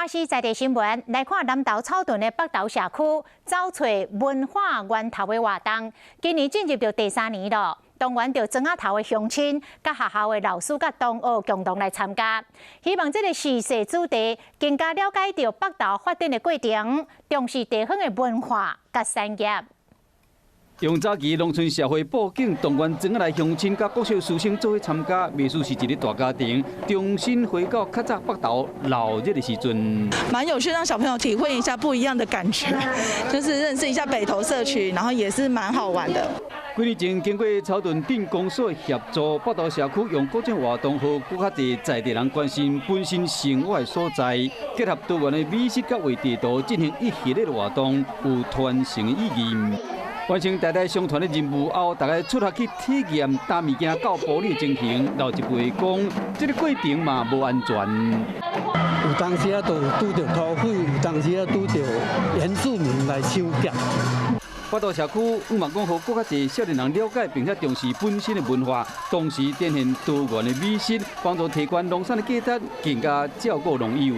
西在地新聞來看南投草屯的北投社區，走揣文化源頭的活動，今年進入著第三年囉。動員著莊仔頭的鄉親、佮學校的老師、佮同學共同來參加，希望這个時勢主題更加了解著北投發展的過程，重視地方的文化佮產業。用早期農村社會布景，動員莊仔內鄉親佮國小師生做伙參加，袂輸是一个大家庭，重新回到較早北投鬧熱的時陣。蠻有趣，讓小朋友體會一下不一樣的感覺，就是認識一下北投社區，然後也是蠻好玩的。幾年前，經過草屯鎮公所協助，北投社區用各種活動，予閣較濟在地人關心本身生活的所在，結合多元的美食佮畫地圖，進行一系列的活動，有傳承的意義。完成代代相傳的任務後，大家出發去體驗擔物件到埔里的情形。老一輩講，這个過程嘛無安全。有當時啊，就拄著土匪；有當時啊，拄著原住民來搶劫。北投社區向望講，予閣較濟少年人了解並且重視本身的文化，同時展現多元的美食，幫助提懸農產的價值，更加照顧農友。